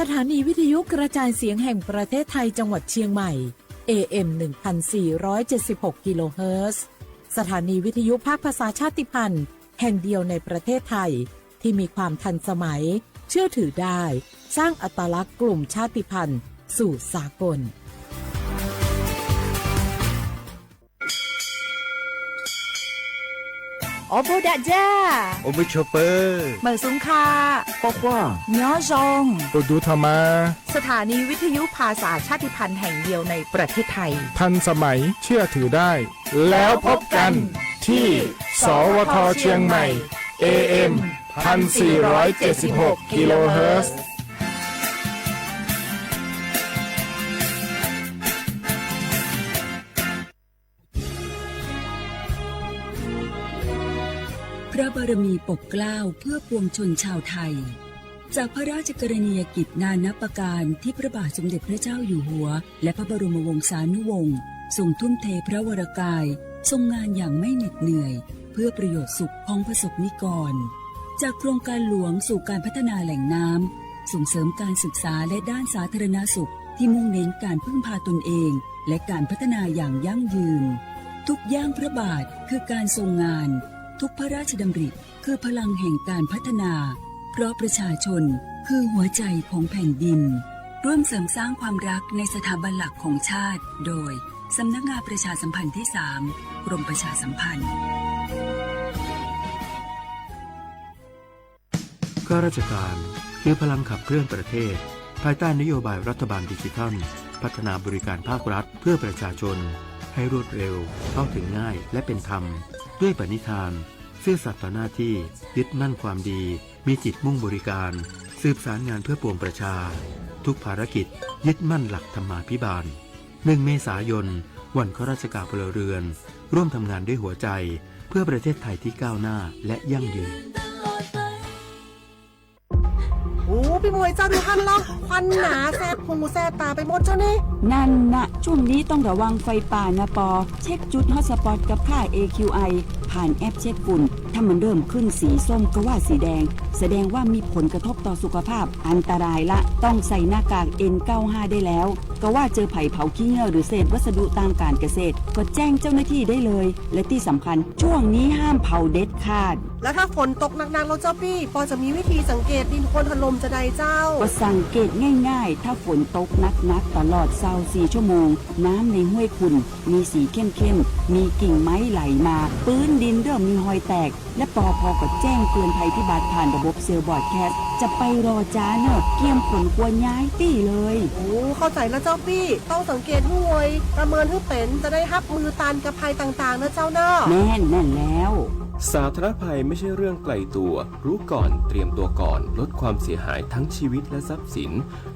สถานีวิทยุกระจายเสียงแห่งประเทศไทยจังหวัดเชียงใหม่ เอ เอ็ม หนึ่งพันสี่ร้อยเจ็ดสิบหก กิโลเฮิรตซ์ สถานีวิทยุภาคภาษาชาติพันธุ์แห่งเดียวในประเทศไทย ที่มีความทันสมัย เชื่อถือได้ สร้างอัตลักษณ์กลุ่มชาติพันธุ์สู่สากล Ua puag dam ja, ua mej tshua pawg, mawm xub kha, quaj quaj, nyob zoo, tus dub tha mas. สถานีวิทยุภาษาชาติพันธุ์แห่งเดียวในประเทศไทย ทันสมัย เชื่อถือได้ แล้วพบกันที่ สวท เชียงใหม่ เอ เอ็ม พันสี่ร้อยเจ็ดสิบหก กิโลเฮิรตซ์ พระบารมีปกเกล้าเพื่อปวงชนชาวไทย จากพระราชกรณียกิจนานับประการที่พระบาทสมเด็จพระเจ้าอยู่หัว และพระบรมวงศานุวงศ์ทรงทุ่มเทพระวรกาย ทรงงานอย่างไม่เหน็ดเหนื่อย เพื่อประโยชน์สุขของประสบนิกร จากโครงการหลวงสู่การพัฒนาแหล่งน้ำ ส่งเสริมการศึกษาและด้านสาธารณสุขที่มุ่งเน้นการพึ่งพาตนเอง และการพัฒนาอย่างยั่งยืน ทุกย่างพระบาทคือการทรงงาน ทุกพระราชดำริคือพลังแห่งการพัฒนา เพราะประชาชนคือหัวใจของแผ่นดิน ร่วมเสริมสร้างความรักในสถาบันหลักของชาติ โดย สำนักงานประชาสัมพันธ์ที่สาม กรมประชาสัมพันธ์ ข้าราชการคือพลังขับเคลื่อนประเทศ ภายใต้นโยบายรัฐบาลดิจิทัล พัฒนาบริการภาครัฐเพื่อประชาชน ให้รวดเร็ว เข้าถึงง่าย และเป็นธรรม ด้วยปณิธาน ซื่อสัตย์ต่อหน้าที่ ยึดมั่นความดี มีจิตมุ่งบริการ สืบสารงานเพื่อปวงประชา ทุกภารกิจ ยึดมั่นหลักธรรมาภิบาล หนึ่ง เมษายน วันข้าราชการพลเรือน ร่วมทำงานด้วยหัวใจ เพื่อประเทศไทยที่ก้าวหน้าและยั่งยืน Ub, peb mus ua txoj mus haj los khuam nas xes phoos xes tas peb mus tso ne. นั่นนะ ช่วงนี้ต้องระวังไฟป่านะปอ เช็คจุดฮอตสปอตกับค่า เอ คิว ไอ ผ่านแอปเช็คฝุ่น ถ้ามันเริ่มขึ้นสีส้มก็ว่าสีแดง แสดงว่ามีผลกระทบต่อสุขภาพ อันตรายละ ต้องใส่หน้ากาก เอ็น เก้าห้า ได้แล้ว ก็ว่าเจอไผเผาขี้เยื่อหรือเศษวัสดุทางการเกษตร ก็แจ้งเจ้าหน้าที่ได้เลย และที่สำคัญ ช่วงนี้ห้ามเผาเด็ดขาด แล้วถ้าฝนตกหนักๆ แล้วเจ้าปี้ ปอจะมีวิธีสังเกตดินโคลนถล่มจะใดเจ้า ก็สังเกตง่ายๆ ถ้าฝนตกหนักๆ ตลอดซาวสี่ชั่วโมง น้ำในห้วยขุ่น มีสีเข้มๆ มีกิ่งไม้ไหลมา พื้นดินเริ่มมีฮอยแตก และปอพอก็แจ้งเตือนภัยพิบัติผ่านระบบเซลล์บรอดแคสต์ จะไปรอจ้าเนอะ เกียมขนครัวย้ายตี้เลย โอ้ เข้าใจแล้วเจ้าปี้ ต้องสังเกตห้วย ประเมินให้เป็น จะได้ฮับมือต้านกับภัยต่างๆ นะเจ้าเนอะ แม่น แม่นแล้ว สาธารณภัยไม่ใช่เรื่องไกลตัว รู้ก่อน เตรียมตัวก่อน ลดความเสียหายทั้งชีวิตและทรัพย์สิน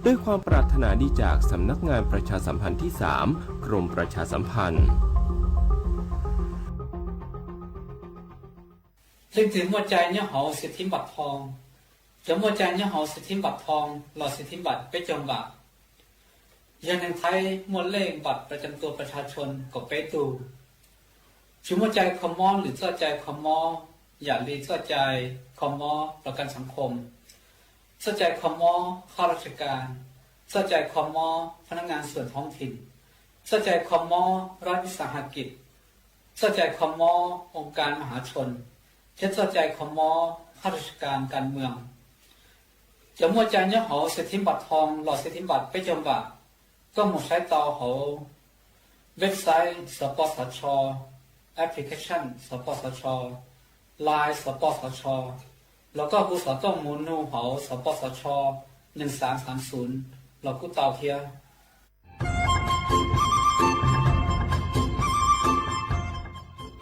ด้วยความปรารถนาดีจากสำนักงานประชาสัมพันธ์ที่สาม กรมประชาสัมพันธ์ Leej twg muaj cai nyob hauv xis thib npam thoo? Cov muaj cai nyob hauv xis thib npam thoo los xis thib npam peb caug npam, yog neeg Thaib muaj lej npam pras cam tua pras tsha tshon kaum peb tug. Tsis muaj cai kho mob lwm txoj cai kho mob, yam li txoj cai kho mob pras kam xav khom, txoj cai kho mob khab raj tsha kas, txoj cai kho mob pha nab ngas xuam thoob thim, txoj cai kho mob rab ib xas ha kim, txoj cai kho mob oo kas ma hav tshon, thiab txoj cai kho mob khab raj tsha kas kas mws. Cov muaj cai nyob hauv xis thib npam thoo los xis thib npam peb caug npam, koj mus saib tau hauv website sab pov xav tsho, application sab pov xav tsho, line sab pov xav tsho, los koj hu xov tooj mus nug hauv sab pov xav tsho neeg xav xav xum los kuj tau thiab.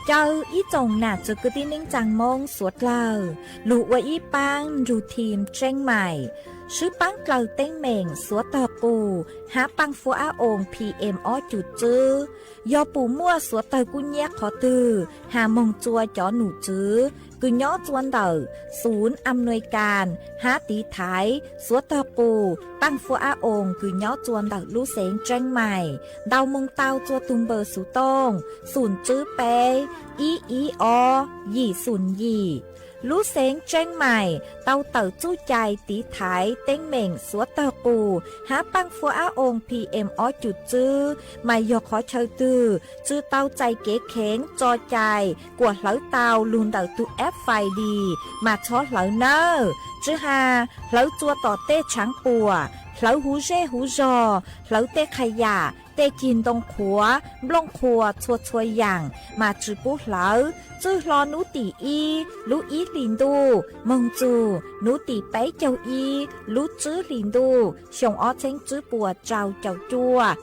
Caw ib tsoom nam txiv kwv tij neej tsaa Moob suav dlawg lug ua ib paab nrug thim Tseeb Maim, swb paab dlawg teeb meem suav tog qus hab paaj fuab ab oos P M ob cum tswb. Yog pum muaj suav tawg kub nyab qhov twg has moog tsua cov num tswv kws nyob tsua ntawm xum am nuis kas hab tiv thaiv suav tog qus paaj fuab ab oos kws nyob tsua ntawm lub xeev Tseeb Maim, ntau moog tau tsua tug npawb xuv tooj xum tswb peb ib ib ob yim xum yim. Lub xeev Tseeb Maim tau tawm txuj cai tiv thaiv teeb meem xuav tawg qus hab paaj fuab ab oo P M ob cum tswb mas yog qhov chaw twg tsi tau txais kev kheev tso cai kuas hlawv tau lug ntawm tug F F I D mas txhob hlawv nawb. Tsi has hlawv txua tom tej tshaav puam, hlawv huv zej huv zog, hlawv tej qha yam, tej cig ntoo qhuav, nplooj qhuas txhua txhua yaam mas tsi pub hlawv. Txwj hlo nub tim ib lub ib hlis ntuj moog txug nub tim peb caug ib lub tswb hlis ntuj xyoo ob txheeb tswb puas rau caum cuaj,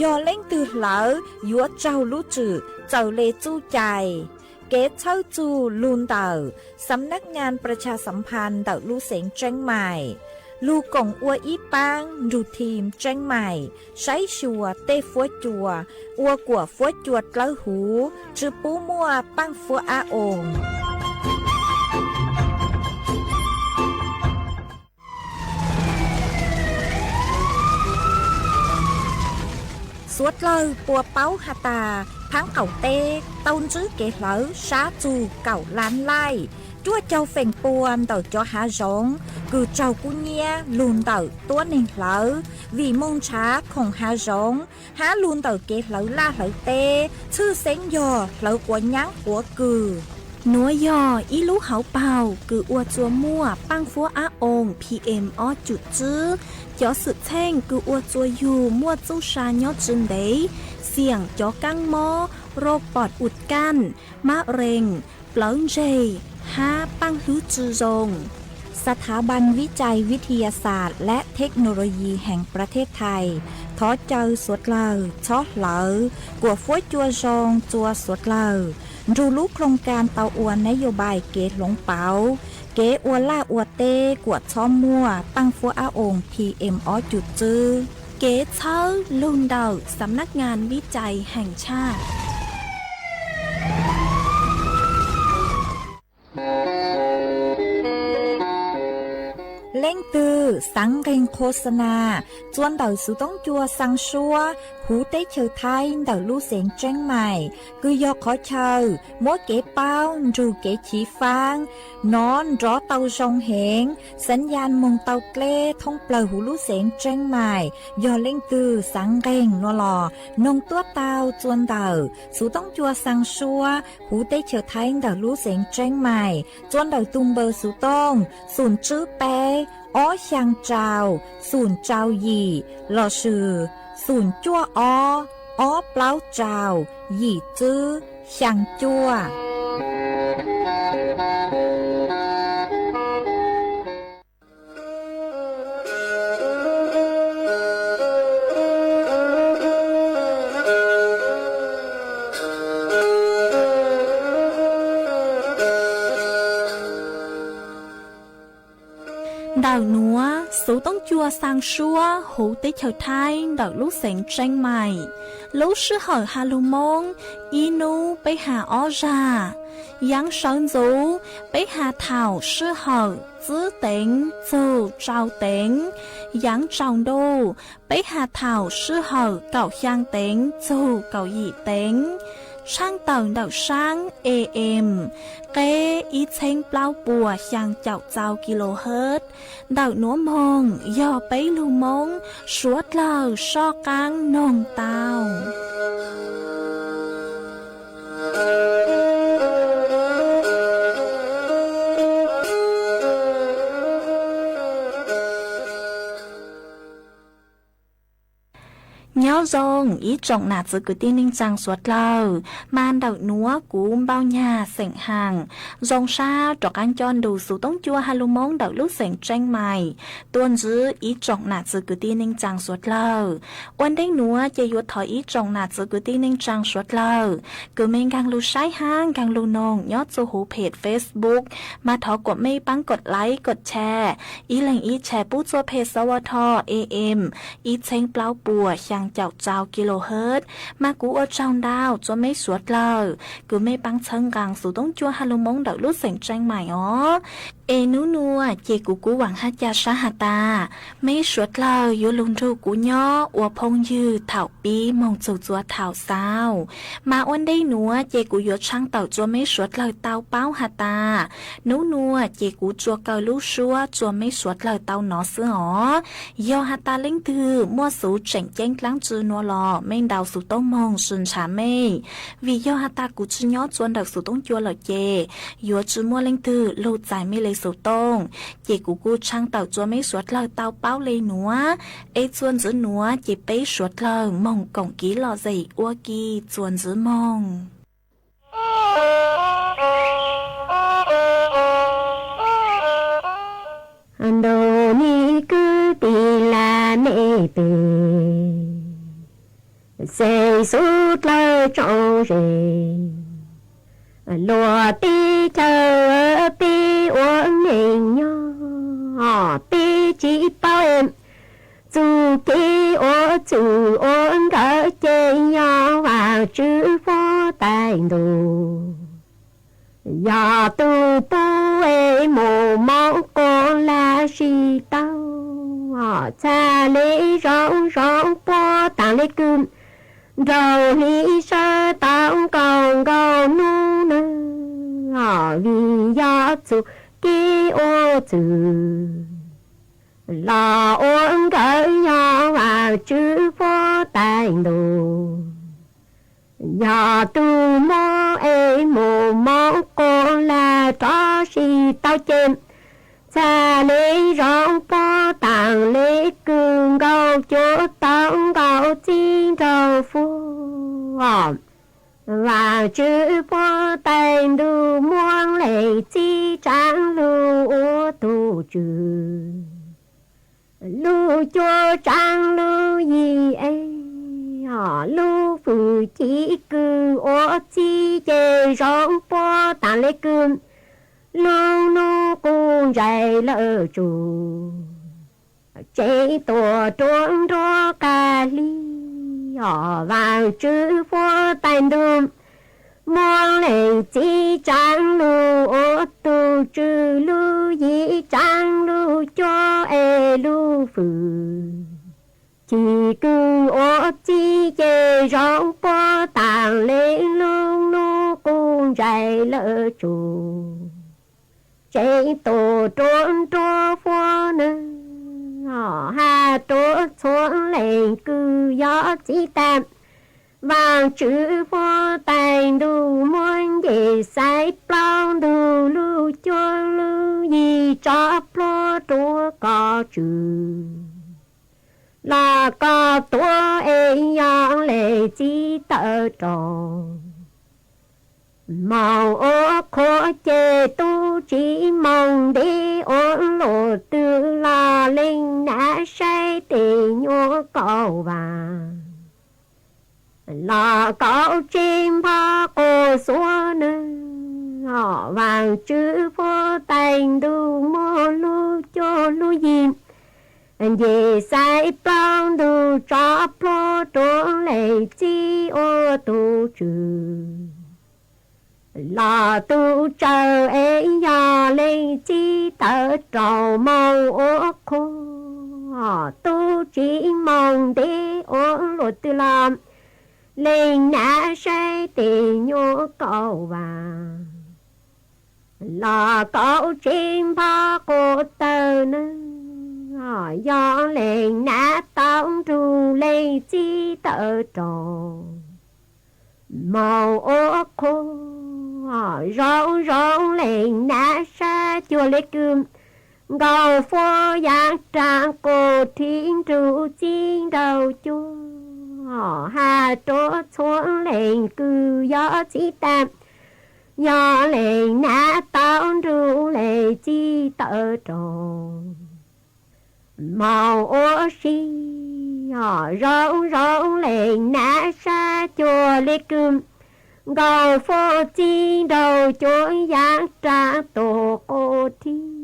yog leej twg hlawv yuav raug lub tswm txawm le txuj cai. Kev txhawb txug lug ntawm Xam nab ngaa pras tshas xam phas ntawm lub xeev Tseeb Maim, lug koom ua ib paab nrug thim Tseeb Maim saib xyuas tej fuab cua, ua kuas fuab cua dlawb huv, tsi pub muaj paaj fuab ab oo. Suav dlawg puas paub has tas, phaab qaum teb tau ntsib kev hlawv sab txug kaum lab laij, cuaj caug feem pua ntawm cov hav zoov kws raug kub nyiab lug ntawm tuab neeg hlawv, vim moog nrhav khoom hav zoov, hab lug ntawm kev hlawv laj hlawv teb, tshwj xeeb yog hlawv quav nyaab quav kws. Nuav yog ib lub hauv paug kws ua txua muaj paaj fuab ab oo P M ob cum tswb. Cov xwm txheej kws ua txua yug muaj txuj sa nyob tsi ntev, xiam cov kaab mob, roj pom ua kaj, mab rees, plawv ntseg, hab paaj hlwb tsi zoo. สถาบันวิจัยวิทยาศาสตร์และเทคโนโลยีแห่งประเทศไทย thov caw suav dlawg txhob hlawv kuas fuab cua zoo txua suav dlawg nrug lub โครงการ tau ua nab yos npais kev hloov pauv kev ua laj ua teb kuas txhob muaj paaj fuab ab oo P M ob cum tswb. Kev txhawb lug ntawm Xam nab ngaa vib cai heem tshaj. Leej twg xaav nqeeg khos xa nas txua ntawm xuv toob cua xaa suab huv teb chaws Thaib ntawm lub xeev Tseeb Maim, kws yog qhov chaw muab kev paub nrug kev chiv faab nov nrov tau zoo heev, xaav yas moog tau dleb thoob plawg huv lub xeev Tseeb Maim. Yog leej twg xaav nqeeg nuav los noog tuab tau txua ntawm xuv toob cua xaa suab huv teb chaws Thaib ntawm lub xeev Tseeb Maim, txua ntawm tug npawb xuv tooj xum tswb peb ob xyaa rau xum rau yim lossis xum cuaj ob ob plaub rau yim tswb xyaa cuaj. Ntawm nuav xuv toob cua xaa suab huv teb chaws Thaib ntawm lub xeev Tseeb Maim. Lub sij hawm has lug Moob, ib nub peb has ob zag. Yaav sawv ntxuv, peb has thaum sij hawm tsib teev txug rau teev. Yaav tsaus ntuj, peb has thaum sij hawm kaum xyaa teev txug kaum yim teev. Tshaaj tawm ntawm saab A M, qeb ib txheeb plaub puas xyaa caum txau kilohertz. Ntawm nuav moog yog peb lug Moob suav dlawg soj qaab noog tau. Nyob zoo ib tsoom nam txwv kwv tij neej tsaa suav dlawg, mas ntawm nuav kuv Npauj Nyag xeem Haam zoo sab rov qaab coj nrug xuv toob cua has lug Moob ntawm lub xeev Tseeb Maim tuaj ntsib ib tsoom nam txwv kwv tij neej tsaa suav dlawg. Ua ntej nuav ces yuav thov ib tsoom nam txwv kwv tij neej tsaa suav dlawg kws mej nkaag lug saib hab nkaag lug noog nyob txug huv phem Facebook, mas thov kuam mej paab kod like kod share, ib leeg ib share pub txug phem S W T A M ib txheeb plaub puas xyaa caum kaum rau kilohertz. Mas kuv ua tsaug ntau txua meb suav dlawg kws mej paab txhawb nqaa xuv toob cua ha lug Moob ntawm lub xeem Tseej Maim os. Es nub nua ces kuv kuj vaam hab ca sab has tas meb suav dlawg yuav lug nrug kuv nyob ua phooj ywg thaum pib moog txug txua thaum xaus. Mas ua ntej nuav ces kuv yuav tshaaj tawm txua meb suav dlawg tau paub has tas nub nua ces kuv tsuas kaw lub suab txua meb suav dlawg tau nov xwb os. Yog has tas leej twg muaj xuv tseem ceeb dlaab tsi nua los mej ntaus xuv tooj moog sw ntshaw mej, vim yog has tas kuv tsi nyob txua ntawm xuv toob cua lawm ces yuav tsi muaj leej twg lug txais mej le xuv tooj. Ces kuv kuj tshaaj tawm txua meb suav dlawg tau paub le nuav, es txuas ntxiv nuav ces peb suav dlawg moog koom kiv lom zem ua ke txuas ntxiv moog. Ntuj nim kwv tij laj mej pem, xeem xuv dlawg tsoom ze, luag teb chaws peb ua neej nyob, peb tsi paub txuj kev ua txwm ua nkawm ces yog Vaajtswv huab tais ntuj, yog tug pub es mus moov quas laj sib tau, txhaj le zoo zoo puag taag le kws nraug hli sawv tau nkaus nkaus nub nua, vim yog txuj kev ua txwm los ua nkawm yog Vaajtswv huab tais ntuj, yog tug muab es mus moov quas laj rov sib tau ces txhaj le zoo puag taag le kws nkaus cuaj tau nkaus txij nraug fuab. Vaajtswv huab tais ntuj muab leej txiv tsaav lug ua tug tswv, lub cuab tsaav lub yig es lub fwm ci kws ua txij ces zoo puag taag le kws lub nub quj ntsais lawm tsuj, tseem tuaj ruaj nruab qab hli. Vaajtswv huab tais ntuj muab leej txiv tsaav lug ua tug tswv, lub yig tsaav lub cuab es lub fwm ci kws ua txij ces zoo puag taag le lub nub quj ntsais lawm tsuj, tseem tuaj ruaj nruab fuab nua, has rua txhua leej kws yog txiv tag. Vaajtswv huab tais ntuj muab ncej xaiv plaub ntug lub cuab lub yig tso plhuav rua koj tswv, los koj tuav es yog leej txiv tawm rau moog ua qhua ces tub tsi moog ntev ua luaj twg los leej nam saib tes nyuaj kaum vas. Los kaum tsib npho quas xuav nua, Vaajtswv huab tais ntuj muab lub cuab lub yig ncej xaiv plaub ntug tso plhuav rua leej txiv ua tug tswv, los tub tsawg es yog leej txiv tawm rau moog ua qhua, tub tsi moog ntev ua luaj twg los leej nam saib tes nyuaj kaum vas. Los kaum tsib npho quas tawg nua, yog leej nam tau nrug leej txiv tawm rau moog ua qhua, zoo zoo leej nam sab cuag le kws nkaus fuab yaav raag quas rhib nrug txij nraug cuab. Has rua txhua leej kws yog txiv tag, yog leej nam tau nrug leej txiv tawm rau moog ua si, zoo zoo leej nam sab cuag le kws nkaus fuab txij nraug cuab yaav raag tuag quas rhib.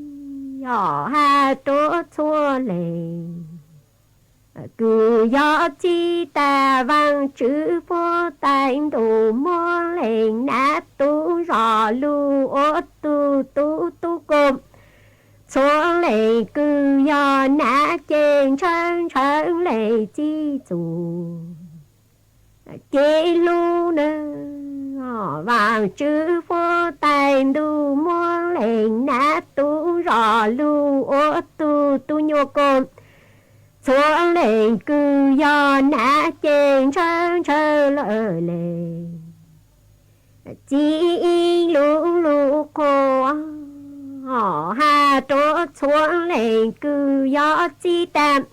Has rua txhua leej Kws yog txij tas Vaajtswv puab tais ntuj muab leej nab tub zos lug ua tug tub tub ko. Txhua leej kws yog nab ces ntshaw ntshaw leej txij txug kev hlub na. Vaajtswv puab tais ntuj muab leej nab tub zos lug ua tug tub nyuas ko. Txhua leej kws yog nab ces ntshaw ntshaw lawm leej txij ib lub lub qhua, has rua txhua leej kws yog txij tas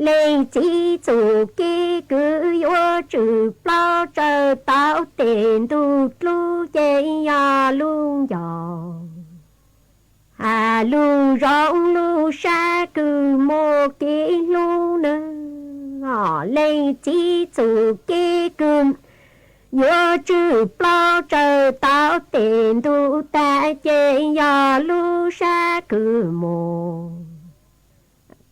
leej txij txug kev kws yuav tswj plaub tsawg tau tes ntuj dlub ces yog lub ncauj has lug zoo lub sab kws muaj kev hlub na. Leej txij txug kev kws yuav tswj plaub tsawg tau tes ntuj tag ces yog lub sab kws muaj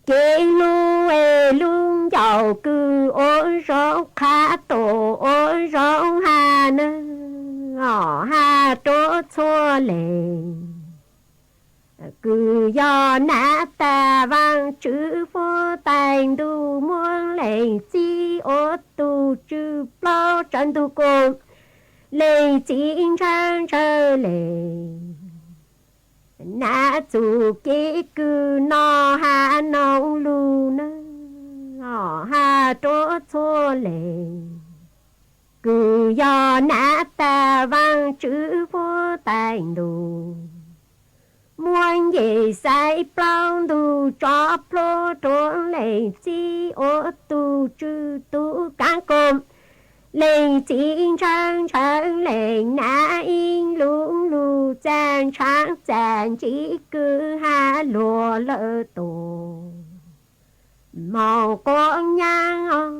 kev hlub es lub ncauj kws ua zoo qha tuaj ua zoo has na, has rua txhua leej kws yog nab tas Vaajtswv puab tais ntuj muab leej txij ua tug tswj plaub tsawg ntug ko. Leej txij ntshaw ntshaw leej nab txug kev kws noj has noog lug na, has rua txhua leej kws yog nab tas Vaajtswv puab tais ntuj muab ncej xaiv plaub ntug tso plhuav rua leej txij ua tug tswj tug kaav ko. Leej txij ntshaw ntshaw leej nab ib lub lug txag ntshaav txag ntsib kws has luag lawm tus moog quav nyaab os,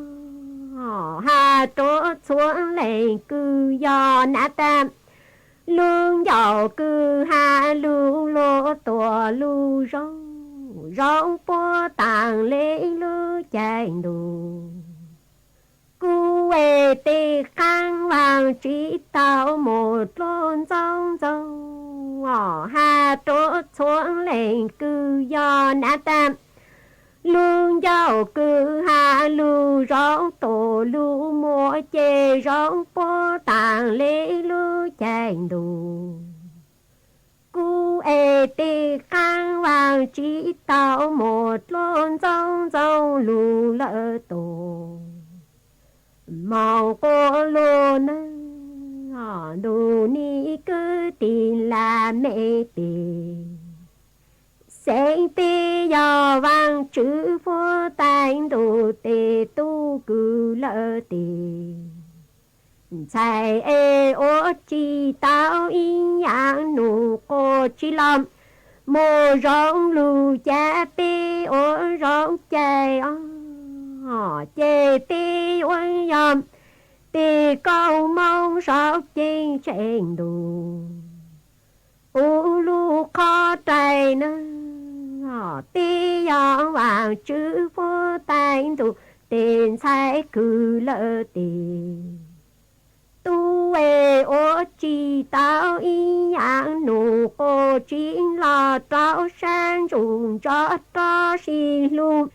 has rua txhua leej kws yog nab tas lub ncauj kws has lug luag tuaj lug zoo zoo puab taag le lub caij ntuj. Kuv es tej qaab vaaj tsi tau muaj dluag ntxoov ntxoo os, has rua txhua leej kws yog nab tas lub ncauj kws has lug zoo tuaj lug muaj ces zoo puab taag le lub caij ntuj. Kuv es tej qaab vaaj tsi tau muaj dluag ntxoov ntxoo lug lawm tus moog quas luag na, ntuj nim kwv tij laj mej tes. Xeeb peb yog Vaajtswv puab tais ntuj tes tub kws lawm tes. Ntxhais es ua tsi tau ib yaam num quas tsi los muaj zoo lug cav peb ua zoo cai os, ces peb yuav yog tej koob moov saum ceeb tsheej ntuj. Ua lub qhov rais na, peb yog Vaajtswv puab tais ntuj tes ntxhais kws lawm tes. Tub es ua tsi tau ib yaam num quas tsi los rau sab ntsuj ntsog rov sib hlub.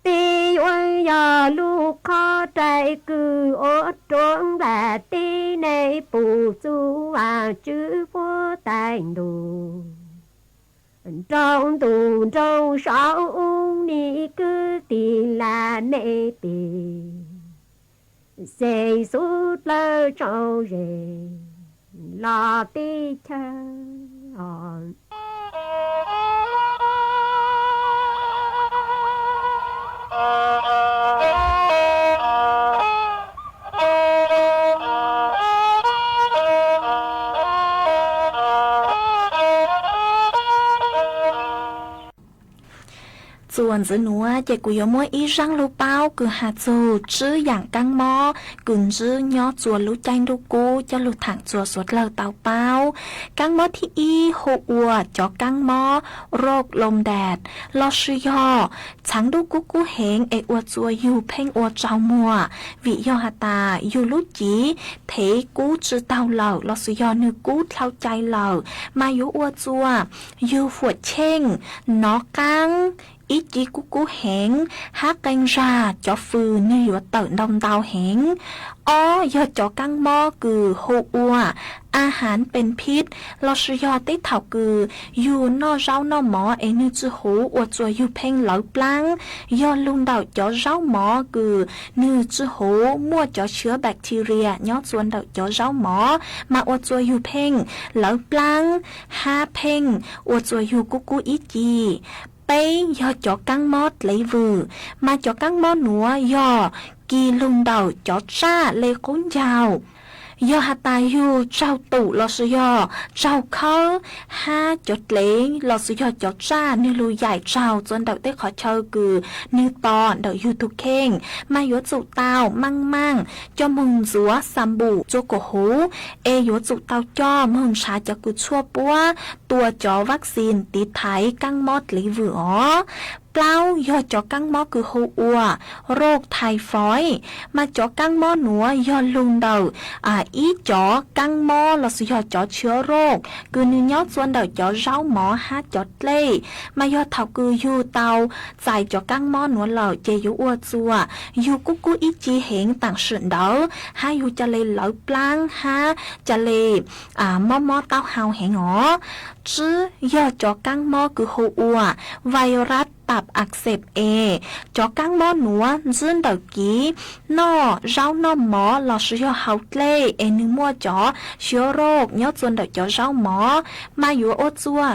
Peb yuav yog lub qhov rais kws ua rua nplaj teb neeg pum txug Vaajtswv puab tais ntuj. Nroo ntuj nroo saum ub nim kwv tij laj mej tes. Xeeb xub dlawg tsaus zes los teb chaws. Txuas ntxiv nuav ces kuv yuav muab ib zaaj lug paub kws has txug tsib yaam kaab mob kws ntsib nyob txua lub caij ntuj kub coj lug thaam txug suav dlawg tau paub. Kaab mob thib ib hu ua cov kaab mob roj loo daas, lossis yog txheev ntuj kub kub heev es ua txua yug pheej ua tsaug muag, vim yog has tas yug lub civ thev kub tsi taug lawm lossis yog nwg kub dlhau cai lawm, mas yuav ua txua yug fuam cheej, nov qaab, ib ci kub kub heev, hab qee zag cov fws nwg yuav tawm ntau ntau heev. Ob yog cov kaab mob kws hu ua a hav pes phib, lossis yog tej thaum kws yug noj zaub noj mov es nwg tsi huv ua txua yug pheej lawv plaab, yog lug ntawm cov zaub mov kws nwg tsi huv muaj cov siav bacteria nyob txua ntawm cov zaub mov, mas ua txua yug pheej lawv plaab hab pheej ua txua yug kub kub ib ci. Peb yog cov kaab mob dlev vwm, mas cov kaab mob nuav yog kis lug ntawm cov tsaj le qub ncaug. Yog has tas yug tsaug tum lossis yog tsaug khawb hab cov dlev lossis yog cov tsaj nwg lug yaim tsaug txua ntawm tej qhov chaw kws nwg to ntawm yug tug kheej, mas yuav tsum tau maaj maaj coj moog ntxuav xa npum txua kuam huv, es yuav tsum tau coj moog nrhav cov kws tshuaj puab tua cov vaccine tiv thaiv kaab mob dlev vwm os. Plaub yog cov kaab mob kws hu ua roj thais foiv, mas cov kaab mob nuav yog lug ntawm ib cov kaab mob lossis yog cov tshiab roj kws nwg nyob txua ntawm cov zaub mov hab cov dlej, mas yog thaum kws yug tau txais cov kaab mob nuav lawm ces yuav ua txua yug kub kub ib ci heev taam sim ntawd, hab yug ca le lawv plaab hab ca le mob mob taub hau heev os. Tsib yog cov kaab mob kws hu ua virus tap ak xep es, cov kaab mob nuav ntsib ntawm kiv noj zaub noj mov lossis yog hau dlej es nwg muaj cov siav roj nyob txua ntawm cov zaub mov, mas yuav ua txua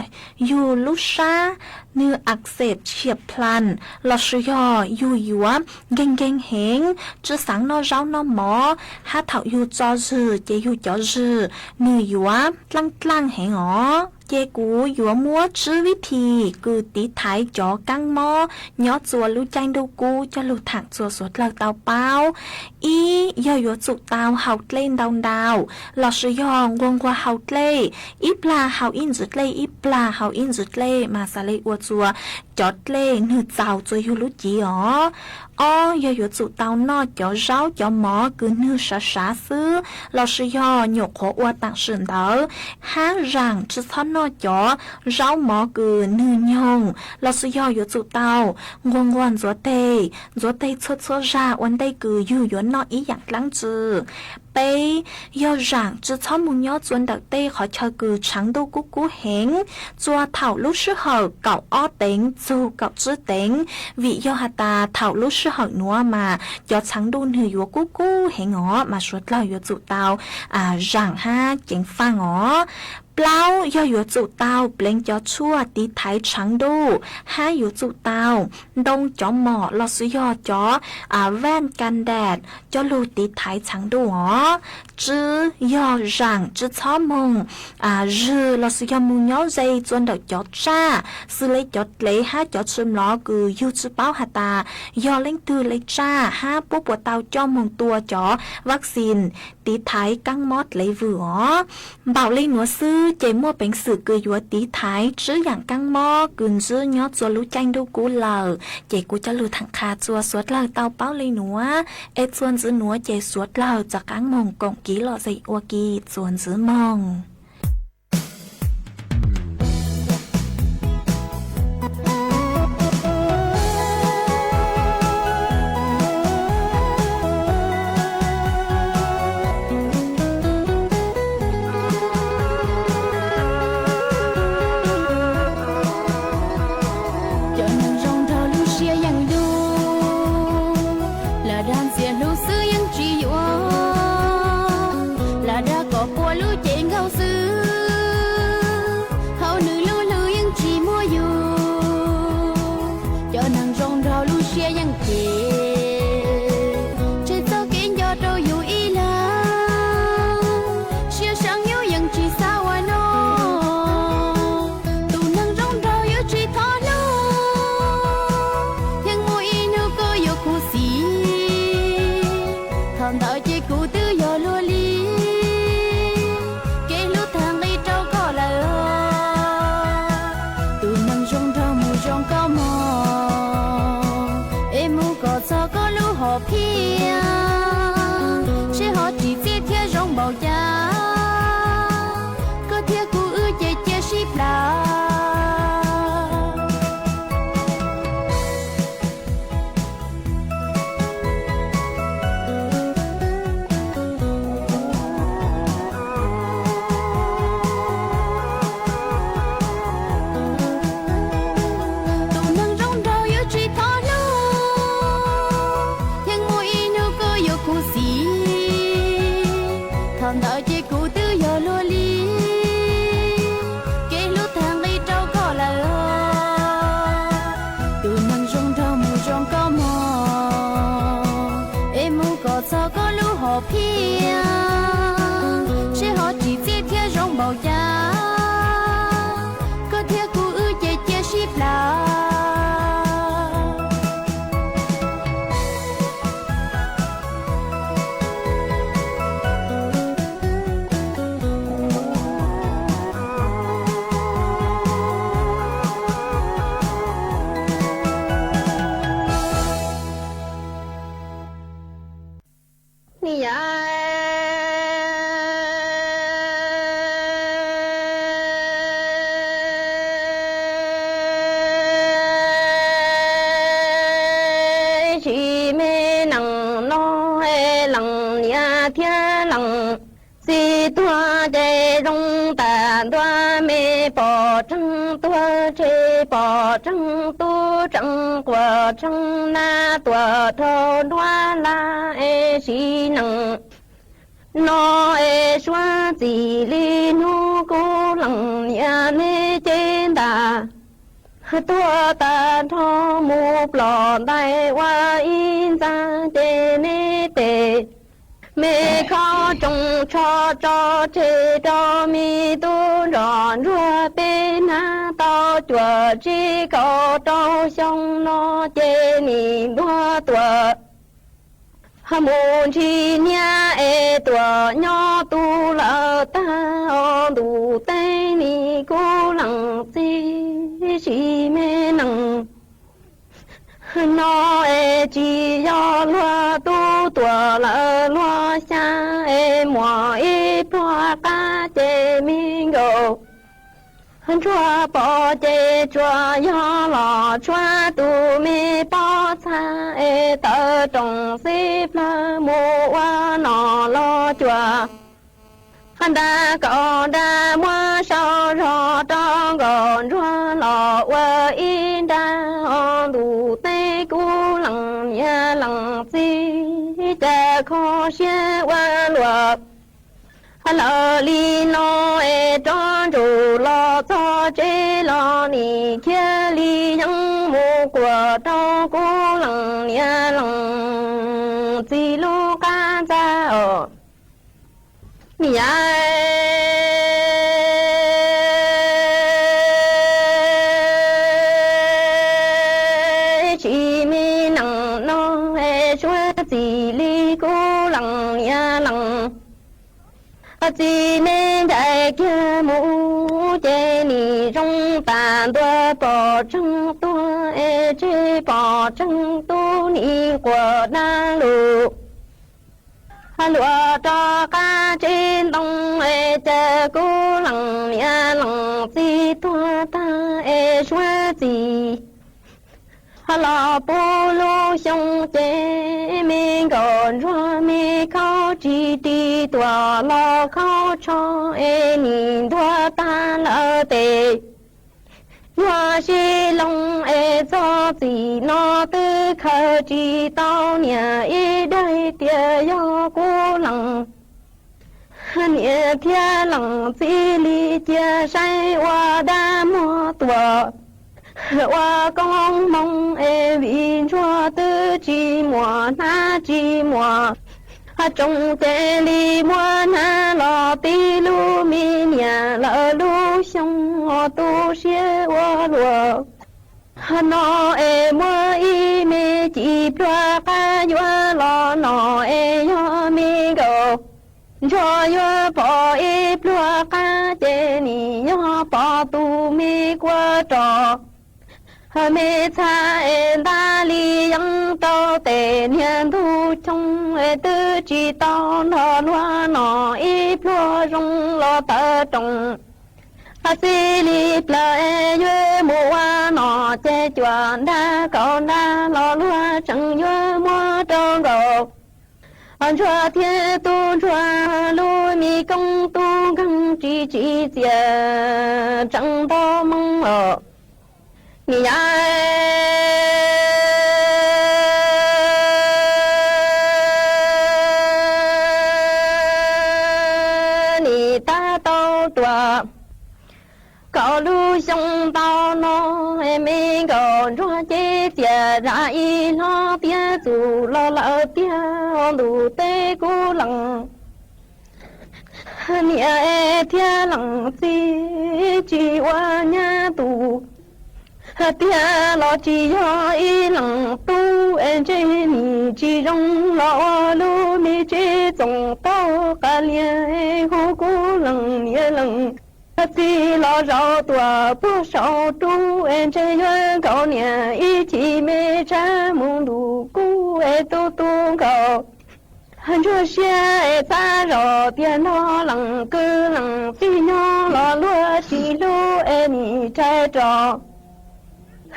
yug lub sab nwg ak xep tshiab plaas lossis yog yug yuav nkeeg nkeeg heev, tsi xaav noj zaub noj mov, hab thaum yug tso zwg ces yug cov zwg nwg yuav dlaaj dlaaj heev os. Ces kuv yuav muab tsib vib thim kws tiv thaiv cov kaab mob nyob txua lub caij ntuj kub coj lug thaam txua suav dlawg tau paub. Ib yog yuav tsum tau hau dlej ntau ntau lossis yog nquag nquag hau dlej, ib plag hau ib ntsis dlej ib plag hau ib ntsis dlej mas xaav le ua txua cov dlej nwg txaus txua yug lub civ os. Ob yog yuav tsum tau noj cov zaub cov mov kws nwg sav sav xwb lossis yog nyuam qhuav ua taam sim ntawd, hab zaam tsi txhob noj cov zaub mov kws nwg nyoog lossis yog yuav tsum tau nquag nquag ntxuav teg, ntxuav teg txhua txhua zag ua ntej kws yug yuav noj ib yaam dlaab tsi. Peb yog zaam tsi txhob moog nyob txua ntawm tej qhov chaw kws tshaav ntuj kub kub heev, txua thaum lub sij hawm kaum ob teev txug kaum tsib teev, vim yog has tas thaum lub sij hawm nuav mas cov tshaav ntuj nwg yuav kub kub heev os, mas suav dlawg yuav tsum tau zaam hab ceev faaj os. Plaub yog yuav tsum tau pleev cov tshuaj tiv thaiv tshaav ntuj, hab yuav tsum tau ntoo cov mom lossis yog cov vaaj kas das coj lug tiv thaiv tshaav ntuj os. Tsib yog zaam tsi txhob moog zwg lossis yog moog nyob ze txua ntawm cov tsaj xws le cov dlev hab cov tsw mlov kws yug tsi paub has tas yog leej twg le tsaj hab puab puas tau coj moog tua cov vaccine tiv thaiv kaab mob dlev vwm os. Npaum le nuav xwb ces muaj peev xwm kws yuav tiv thaiv tsib yaam kaab mob kws ntsib nyob txua lub caij ntuj kub lawm, ces kuv coj lug thaam qha txua suav dlawg tau paub le nuav. Es txuas ntxiv nuav ces suav dlawg rov qaab moog koom kiv lom zem ua ke txuas ntxiv moog. Cov neeg zoo nrog lub siab yeej dub, lam dag ntxias hlub xwb yeej tsis yuav, lam dag kom puas lub cev nkaug xwb Phiaj, seb ho tsim txiaj thiab zoo npaum cas, koj thiab kuv wb ces cia sib plam. Tus neeg zoo nraug yuav tsis thov hlub, yeej muaj ib hnub koj yuav khuv xim. Thaum ntawd ces kuv twb yog luag li, kev hlub tag nqi rau koj lawm. Tus neeg zoo nraug mus zoo koj mog, es mus kom txog koj lub hom phiaj, seb ho tsim txiaj thiab zoo npaum cas, koj thiab kuv wb ces cia sib plam. Ni yam sis me nees no, lees niam thiab lees txiv tuag ces zoo tas ntua, me pom tseeb tuag tseg, pom tseeb tub tseeb quas tseeb nab tuam dhau nruab laj, es sis nees no es suav txim li hnub kuv lees niam neb cev ntas tuag tag nrho mus plom ntais ua ib ntxa ces neb tes me khob tsoos tsho tso tseg rau me tub nrog ntsuag peb hnab tau cuam tsib kaum rau xyoo no ces nim ntuag tuam mus ntsis niab es tuam nyob tu lawm tag ntuj teb ni kuv lees txiv sis me nees no es tsis yog luag tub tuam lawm luag xya es muaj ib pluag qab ces me nkaus ntsuag pom ces tsuas yog los tshuav tus me pob txha es tawm roos xib plawg mus ua nom los cuam nra kaum nra muab sau zog rau nkaus ntsuag los ua ib nra ntuj teb kuv lees niam lees txiv cas kho siab ua luaj lawm li no es rov ntsum los txog tsev los nim khiav li yeeb mus quas rau kuv lees niam lees txiv lub qab ntxa os. Ni yam sis me nees no es suav txim li kuv lees niam lees txiv neb ncaim kiag mus ces nim zoo tas ntua pom tseeb tuag es tseg pom tseeb tub nim quas dab lug luag rov qab tsev ntoo es cas kuv lees niam lees txiv tuag tag es suav txim los puv lub xyoo ces me nkaus ntsuag me khaub ris ris tuam los khaub tsho es nim ntuag tag lawm tes yog sib loo es txog txim no twb khaws tsis tau niam ib daim tias yog kuv lees niam thiab lees txiv li cia saib ua dab muag tuam ua koob hmoov es vim ntsuag twb tsis muaj hnab tsis muaj tsoos ces li muab hnab los tib lub me niam lawm lub xyoo tu siab ua luaj no es muab ib me ci pluag qab yuav los no es yog me nkaus ntsuag yuav pom ib pluag qab ces nim yog pom tus me kua rog Me txhais es ntab li yeeb rau tes niag ntug choo es twb tsis tau nrog luag no ib pluag zoo los tawv roos. Txij li plaws es yuav mus ua no ces cuam nrag kaus nrag los luag tseem yuav muab rau nkaus. Ntsuag thiab tub ntsuag lub me koob tub nkeeg tsis tsim txiaj tseem ntau moo os. Nim yog nim tab tau tuaj kaum lub xyoo ntau no, me nkauj ntsuag ces txias zam ib hlob tiab txus los lawm tiag ntuj teb kub lees. Niam thiab leej txiv tsis ua nyab tus, tiag los tsis yog ib leej tub es ntshe nim tsis zoo los ua lub me tsev txoos tau qas lias hu kub lees niam leej txiv los zaum tuaj puag saum rub es ntshe yuav nkaus niam ib chim me tshab mus ntuj kub es tu tu nkaus. Ntsuag siab es txav zog tiag nrog leej kwv leej tij nyob los luag tsis hlub es nim rhais rau.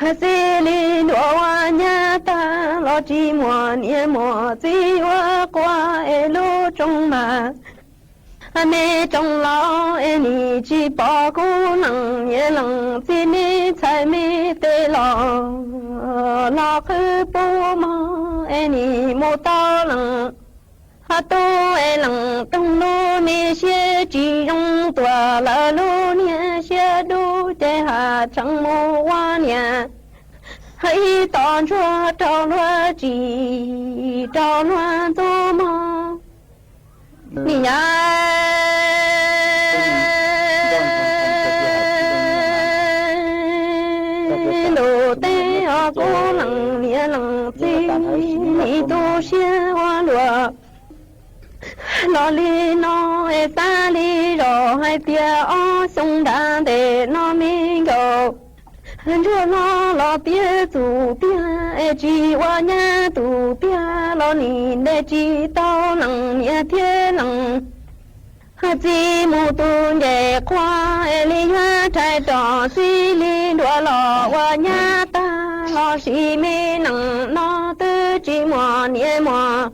Txij li ntuas ua nyab tag los tsis muaj niam muaj txiv ua quas es lub rooj mas me rooj laus es nim tsis pom kub leej niam leej txiv me ntxhais me tes los, los qhwv pub mog es nim mus tau leej. Ho tub es leej toog lub me siab tsis zoo tuaj lawm lub niag siab dub ces has tseem mus ua niam. Ib tos ntsuag rau luag tsis rau luag ntxub mog. Nim nyab ntuj teb os kub leej niam leej txiv, nim tu siab ua luaj. Los li no es xav li zog hais tias ob xyoo nram ntej no me nkauj ntsuag hlob los tiav txuj tiag es tsis ua nyab tus tiag los nim ntes tsis tau leej niam thiab leej txiv mus tu nce qhua es li yuav rhais rau txij li ntuas los ua nyab tag los sis me neej no twb tsis muaj niam muaj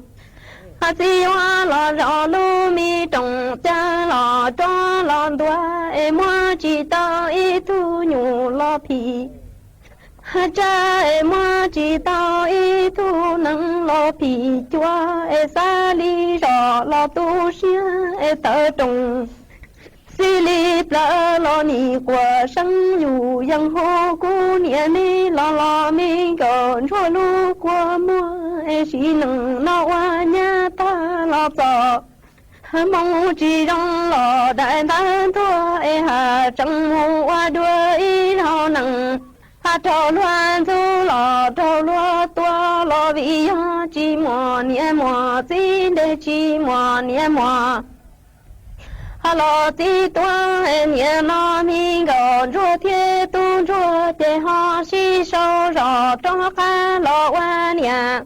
txiv ua los zaum lub me rooj caj los rov los ntua es muab tsis tau ib tug nyuj los phim tsab es muab tsis tau ib tug nees los phim cuab es xav li zog los tu siab es tawv roos. Xij li plaws los nim quaj seeb yus yeej hu kub niam me los los me nkauj ntsuag lub kua muag es sim neej no ua nyab tag los txom hmoov tsis zoo los daim ntaub ntuag es has tseem mus ua dua ib zaug nees. Has raug luag ntxub los raug luag tua los vim yog tsis muaj niam muaj txiv ntes tsis muaj niam muaj los txiv tuag es niam no me nkauj ntsuag thiab tub ntsuag ces ho sib sau zog rov qab los ua niam